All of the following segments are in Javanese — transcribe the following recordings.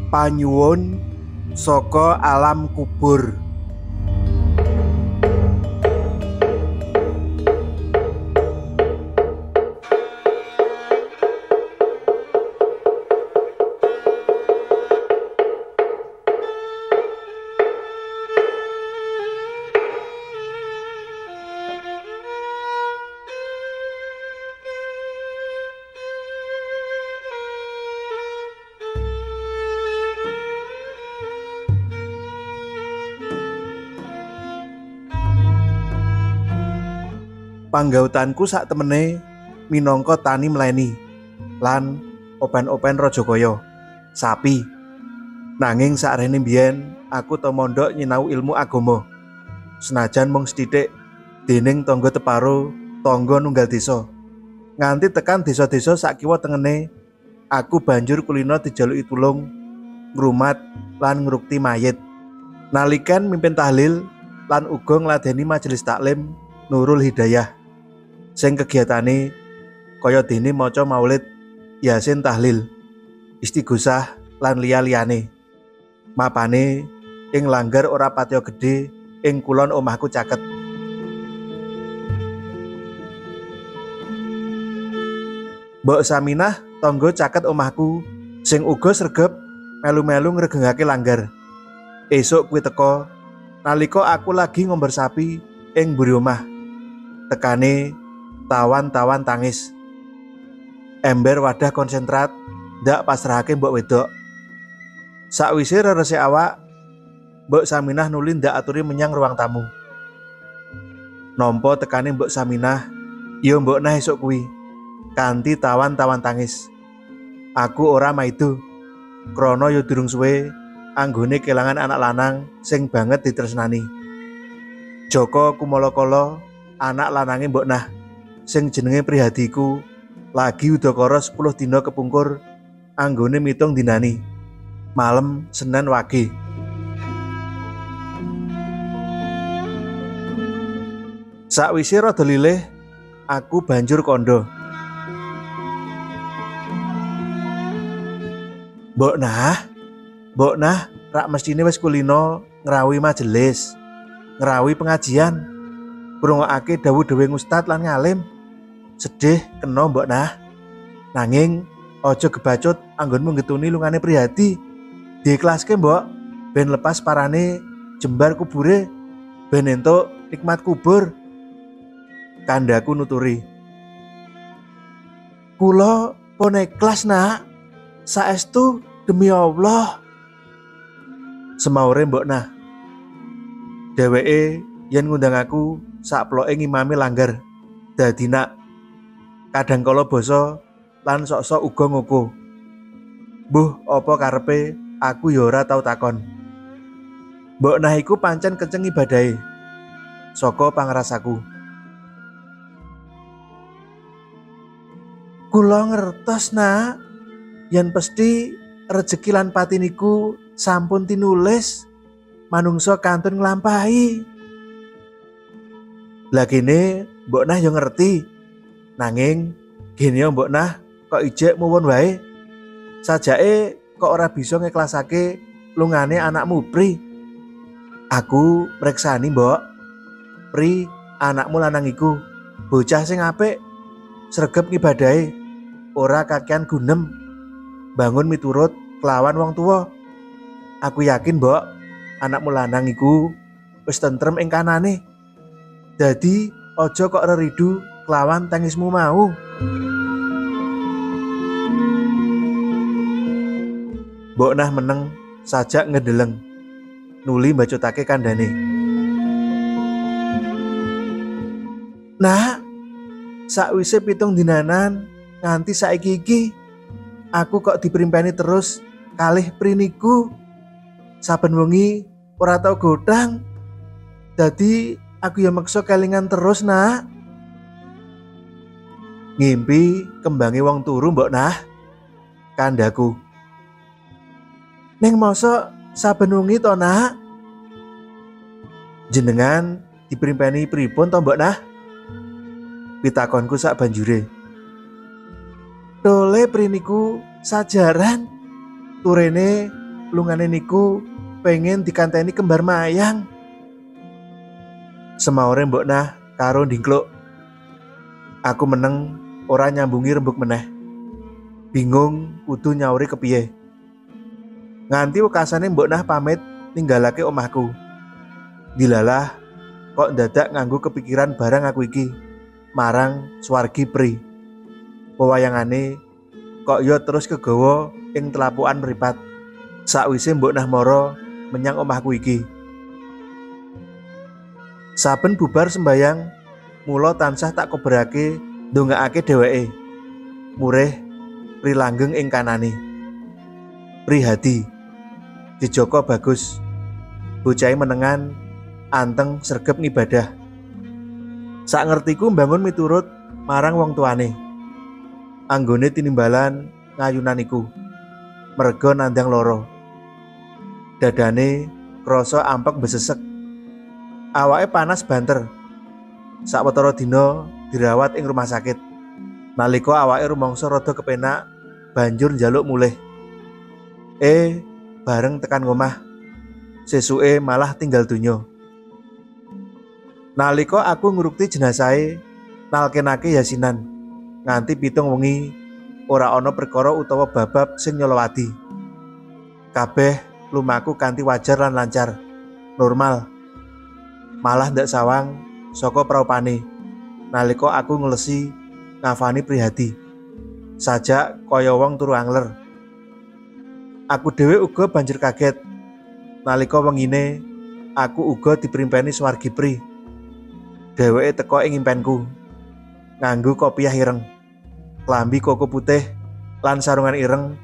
Panyuwun saka alam kubur. Panggautanku sak temene minangka tani mleni lan open-open raja kaya sapi. Nanging sakrene mbiyen aku tau mondok nyinau ilmu agama. Senajan mung sethithik dening tangga teparo, tangga nunggal desa. Nganti tekan desa-desa sak kiwa tengene, aku banjur kulino dijaluki tulung ngrumat lan ngrukti mayit. Nalikan mimpin tahlil lan uga ngladeni majelis taklim Nurul Hidayah sing kegiatane kaya dene maca maulid, yasin tahlil, istighosah lan liya-liyane. Mapane ing langgar ora patiya gedhe ing kulon omahku caket. Mbok Saminah tangga caket omahku sing uga sregep melu-melu ngregengake langgar. Esuk kuwi teka nalika aku lagi ngomber sapi ing mburi omah. Tekane tawan-tawan tangis. Ember wadah konsentrat ndak pasrahake mbok wedok. Sakwise rerese awak, Mbok Saminah nuli ndak aturi menyang ruang tamu. Nampa tekane Mbok Saminah, ya mbok nah esuk kuwi kanthi tawan-tawan tangis. Aku ora maido krana ya durung suwe anggone kelangan anak lanang sing banget ditresnani. Joko Kumolokolo, anak lanange mbok nah sing jenenge Prihadiku lagi udakara 10 dina kepungkur anggone mitung dinani malem Senin Wage. Sakwise rada lilih, aku banjur kandha. Mbok nah, rak mestine wis kulino ngrawuhi majelis, ngrawuhi pengajian, ngrungokake dawuh-dawuhe ustad lan ngalim. Sedih kena mbok nah. Nanging aja gebacut anggonmu ngetuni lungane Prihadi. Diiklaske mbok, ben lepas parane jembar kubure, ben entuk nikmat kubur. Kandhaku nuturi. Kula pun ikhlas nak. Saestu demi Allah. Semaure mbok nah. Dheweke yen ngundang aku sakploke ngimami langgar. Dadi nak kadang kala basa lan sok-sok uga ngoko. Mbuh apa karepe aku ya ora tau takon. Mbok nah iku pancen kenceng ibadahe saka pangrasaku. Kula ngertos nak yen pesti rejeki lan pati niku sampun tinulis, manungsa kantun nglampahi. Lah kene mbok nah yo ngerti. Nanging gene mbok nah kok ijek muwun wae. Sajake kok ora bisa ngeklasake lungane anakmu Pri. Aku mreksani mbok. Pri, anakmu lanang iku bocah sing apik, sregep ngibadahe, ora kakean gunem, bangun miturut kelawan wong tuwa. Aku yakin mbok, anakmu lanang iku wis tentrem ing kanane. Dadi aja kok reridu kelawan tangismu mau. Mbok nah meneng sajak ngedeleng, nuli mbacutake kandhane. Nah, sakwise 7 dinanan nganti saiki iki aku kok diprimpeni terus kalih priniku. Saben wengi ora tau godhang. Dadi aku ya meksa kelingan terus nak. Ngimpi kembange wong turu mbok nah, kandhaku. Neng mosok saben wengi to nak? Jenengan diprimpeni pripun to mbok nah? Pitakonku sak banjure. Tole priniku sajaran, turene lungane niku pengen dikanteni kembar mayang. Semaure mbok nah karo ndingkluk. Aku meneng ora nyambungi rembug meneh. Bingung kudu nyauri kepiye. Nganti wekasane mbok nah pamit ninggalake omahku. Dilalah kok ndadak nganggo kepikiran barang aku iki marang swargi Pri. Pewayangane kok yo terus kegawa ing telapukan mripat. Sakwise mbok nah mara menyang omahku iki. Saben bubar sembayang mula tansah tak koberake ndongaake dheweke. Murih Pri langgeng ing kanane. Prihadi Jejaka bagus. Bocahe menengan, anteng sregep ngibadah. Sak ngertiku mbangun miturut marang wong tuane. Anggone tinimbalan ngayunan iku. Merga nandang loro. Dadane krasa ampek besesek. Awake panas banter. Sawetara dina dirawat ing rumah sakit. Nalika awake rumangsa rada kepenak, banjur njaluk mulih. Bareng tekan ngomah, sesuke malah tinggal donya. Nalika aku ngrukti jenazahe, nalkenake yasinan, nganti 7 wengi ora ana perkara utawa babab sing nyolowati. Kabeh lumaku kanthi wajar lan lancar, normal. Malah ndak sawang saka praupane nalika aku ngelesi ngafani Prihadi. Sajak kaya wong turu angler. Aku dhewe uga banjur kaget nalika wengine aku uga diprimpeni swargi Pri. Dheweke teka ing impenku nganggo kopiah ireng, klambi koko putih lan sarungan ireng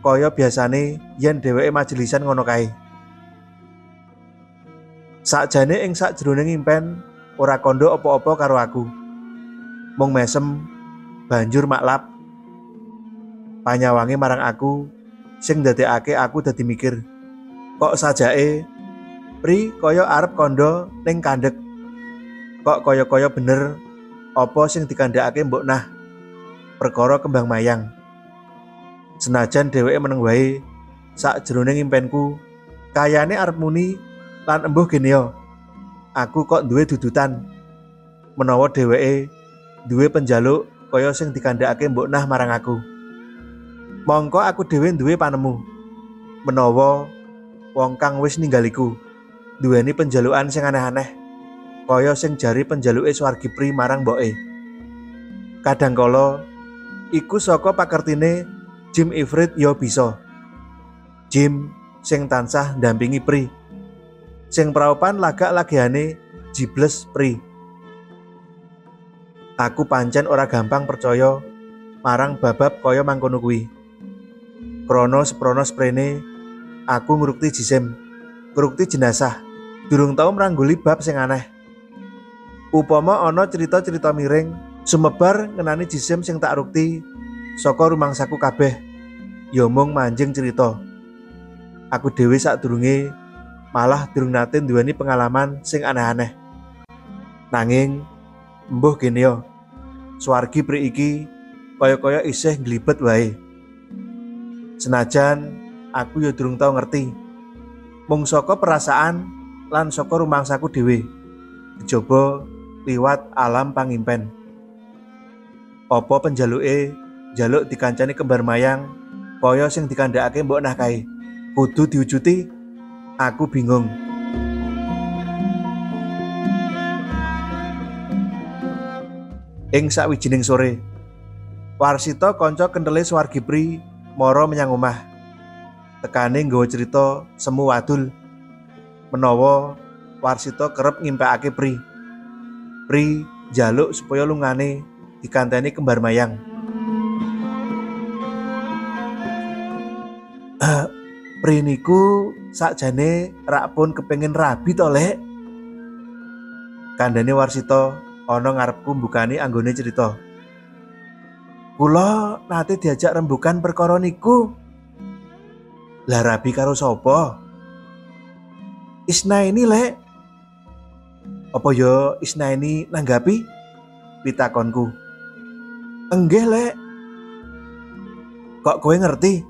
kaya biasane yen dheweke majelisan ngono kae. Sakjane ing sakjroning impen ora kandha apa-apa karo aku. Mung mesem banjur maklap. Panyawange marang aku sing ndadekake aku dadi mikir. Kok sajake Pri kaya arep kandha ning kandhek. Kok kaya-kaya bener apa sing dikandhakake mbok nah perkara kembang mayang. Senajan dheweke meneng wae sakjroning impenku kayane arep muni lan embuh gene yo. Aku kok duwe dudutan menawa dheweke duwe penjaluk kaya sing dikandhakake mbok nah marang aku. Mongko aku dhewe duwe panemu menawa wong kang wis ninggaliku duweni penjalukan sing aneh-aneh kaya sing jari penjaluke swargi Pri marang mboke. Kadangkala iku saka pakertine Jim Ifrit ya bisa. Jim sing tansah ndampingi Pri. Sing praupan lagak lagehane jibles Pri. Aku pancen ora gampang percaya marang babab kaya mangkono kuwi. Krana seprana sprene aku ngrukti jisim, ngrukti jenazah, durung tau mrangguli bab sing aneh. Upama ana cerita-cerita miring sumebar ngenani jisim sing tak rukti saka rumangsaku kabeh, ya mung manjing cerita. Aku dhewe sadurunge malah durung nate nduweni pengalaman sing aneh-aneh. Nanging embuh gene yo, swargi Pri iki kaya-kaya isih nglibet wae. Senajan aku ya durung tau ngerti. Mung saka perasaan lan saka rumangsaku dhewe. Kejaba liwat alam pangimpen. Apa penjaluke njaluk dikancani kembar mayang kaya sing dikandhakake mbok nah kae. Kudu diwujuti. Aku bingung. Ing sawijining sore, Warsita kanca kenthele swargi Pri mara menyang omah. Tekane nggawa cerita semu wadul menawa Warsita kerep ngimpekake Pri. Pri njaluk supaya lungane dikanteni kembar mayang. Pri niku sakjane rak pun kepengin rabi to, Lek. Kandhane Warsita ana ngarepku mbukani anggone cerita. Kula nate diajak rembukan perkara niku. Lah rabi karo sapa? Isnaini, Lek. Apa yo Isnaini nanggapi pitakonku? Enggih, Lek. Kok kowe ngerti?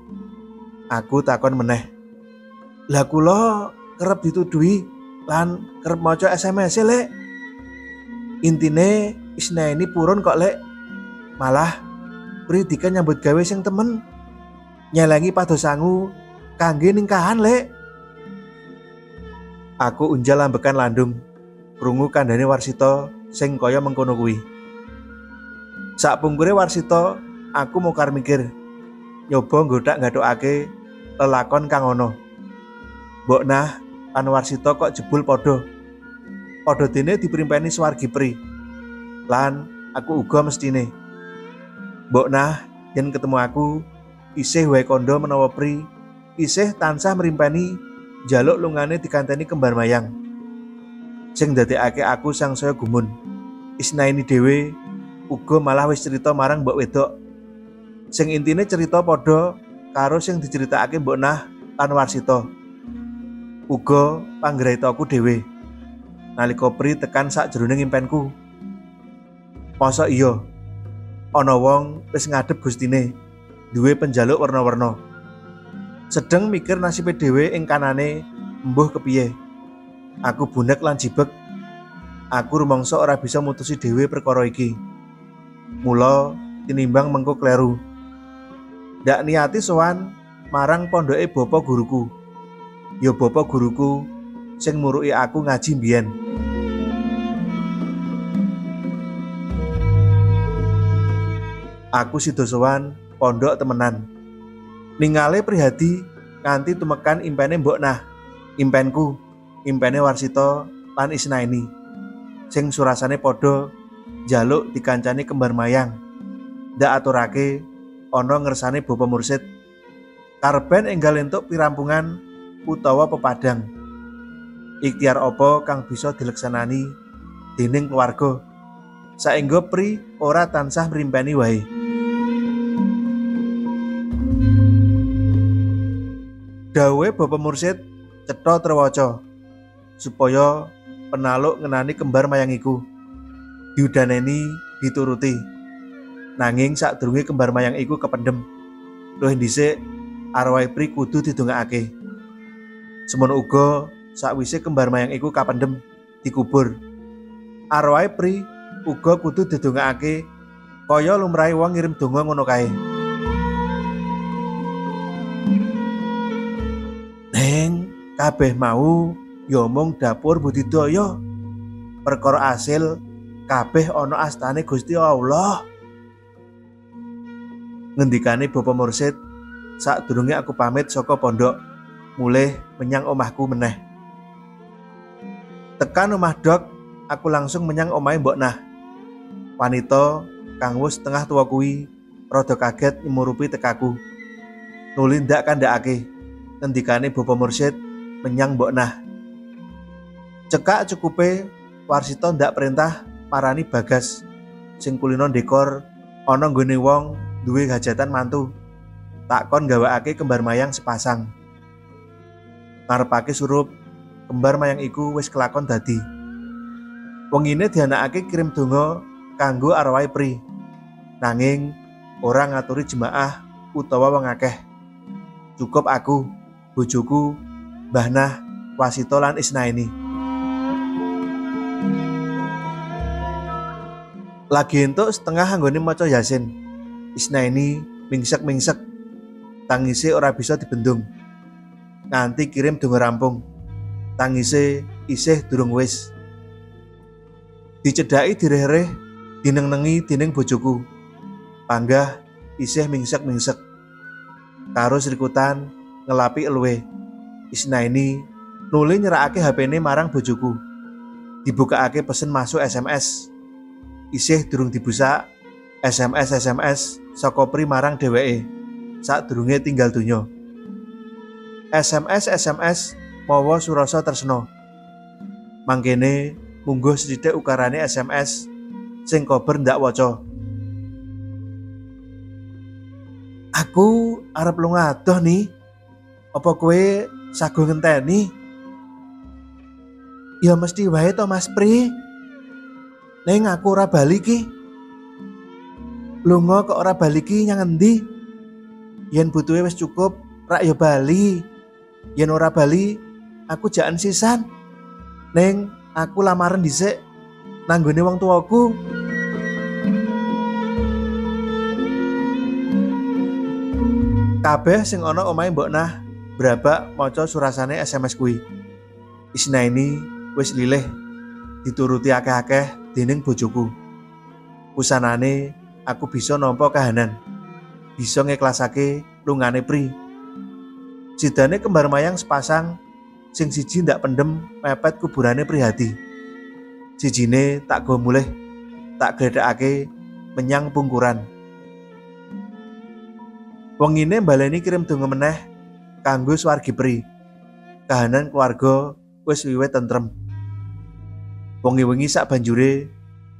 Aku takon meneh. Lah kula kerep dituduhi lan kerep maca SMS lek. Intine Isnaini purun kok lek. Malah Pri diken nyambut gawe sing temen. Nyelengi pados sangu kangge ningkahan lek. Aku unjal ambekan landung krungu kandhane Warsita sing kaya mengkono kuwi. Sakpungkure Warsita, aku mokar mikir nyoba nggothak-nggathokake lelakon kang ana. Mbok nah lan Warsita kok jebul padha. Padha dene diprimpeni swargi Pri. Lan aku uga mestine. Mbok nah yen ketemu aku isih wae kandha menawa Pri isih tansah mrimpeni njaluk lungane dikanteni kembar mayang. Sing ndadekake aku sangsaya gumun. Isnaini dhewe uga malah wis cerita marang mbok wedok. Sing intine cerita padha karo sing diceritakake mbok nah lan Warsita. Uga panggraitaku dhewe nalika Pri tekan sakjroning impenku. Mosok iya ana wong wis ngadhep gustine duwe penjaluk werna-werna. Sedeng mikir nasibe dhewe ing kanane embuh kepiye. Aku bunek lan jibek. Aku rumangsa ora bisa mutusi dhewe perkara iki. Mula tinimbang mengko kleru. Ndak niati sowan marang pondoke bapa guruku. Ya bapa guruku sing muruki aku ngaji mbiyen. Aku sida sowan pondok temenan. Ningale Prihadi nganti tumekan impene mbok nah, impenku, impene Warsita lan Isnaini. Sing surasane padha njaluk dikancani kembar mayang. Ndak aturake ana ngersane bapa mursid. Karben enggal entuk pirampungan utawa pepadang. Ikhtiar apa kang bisa dileksanani dening keluarga saengga Pri ora tansah mrimpeni wae. Dawuhe bapa mursid cetha trewaca supaya penaluk ngenani kembar mayang iku diudaneni dituruti. Nanging sadurunge kembar mayang iku kependhem, luwih dhisik arwahe Pri kudu didongakake. Semono uga sakwise kembar mayang iku kapendhem dikubur, arwahe Pri uga kudu didongakake kaya lumrahe wong ngirim donga ngono kae. Neng, kabeh mau ya mung dapur budidaya. Perkara asil kabeh ana astane Gusti Allah. Ngendikane bapa mursid sadurunge aku pamit saka pondok mulih menyang omahku meneh. Tekan omah dok, aku langsung menyang omahe mbok nah. Wanita kang wis setengah tuwa kuwi rada kaget nyumurupi tekaku. Nuli ndak kandhakake ngendikane bapa mursid menyang mbok nah. Cekak cukupe Warsita ndak perintah parani Bagas sing kulino dekor ana nggone wong duwe hajatan mantu. Takon gawakake kembar mayang sepasang. Ngarepake surup kembar mayang iku wis kelakon dadi. Wengine dianakake kirim donga kanggo arwahe Pri. Nanging ora ngaturi jemaah utawa wong akeh. Cukup aku, bojoku, Mbah Nah, Wasita lan Isnaini. Lagi entuk setengah anggone maca Yasin. Isnaini mingsek-mingsek. Tangise ora bisa dibendung. Nganti kirim donga rampung. Tangise isih durung wis. Dicedhaki direh-reh, dineng-nengi dening bojoku. Panggah isih mingsek-mingsek. Karo srikutan ngelapi eluwe. Isnaini nuli nyerakake HP-ne marang bojoku. Dibukakake pesen masuk SMS. Isih durung dibusak SMS SMS saka Pri marang dheweke sadurunge tinggal donya. SMS SMS mawa surasa tresna. Mangkene mungguh sithik ukarane SMS sing kober ndak waca. Aku arep lunga adoh nih. Apa kowe sago ngenteni? Ya mesti wae to Mas Pri. Neng aku ora bali ki. Lunga kok ora bali ki nyang endi? Yen butuhe wis cukup, rak ya bali. Yen ora bali, aku jaken sisan. Ning aku lamaran dhisik nanggone wong tuaku. Kabeh sing ana omahe Mbok Nah brabak maca surasane SMS kuwi. Isnaini wis lilih dituruti akeh-akeh dening bojoku. Usanane aku bisa nampa kahanan, bisa ngeklasake lungane Pri. Sidane kembar mayang sepasang, sing siji ndak pendem mepet kuburane Prihadi. Sijine tak go mulih, tak gledhekake menyang pungkuran. Wengine mbaleni kirim donga meneh kanggo swargi Pri. Kahanan keluarga wis wiwit tentrem. Wengi-wengi sak banjure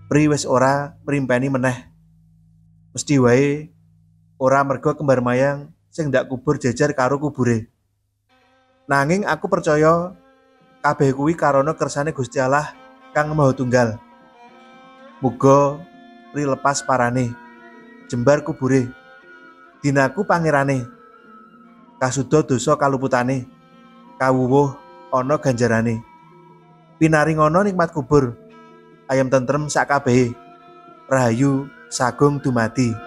Pri wis ora mrimpeni meneh. Mesti wae ora mergo kembar mayang sing ndak kubur jejer karo kubure. Nanging aku percaya kabeh kuwi karana kersane Gusti Allah kang Maha Tunggal. Muga Pri lepas parane, jembar kubure, dinaku pangerane, kasuda dosa kaluputane, kawuwuh ana ganjarane. Pinaringono nikmat kubur, ayem tentrem sak kabehe, rahayu sagung dumadi.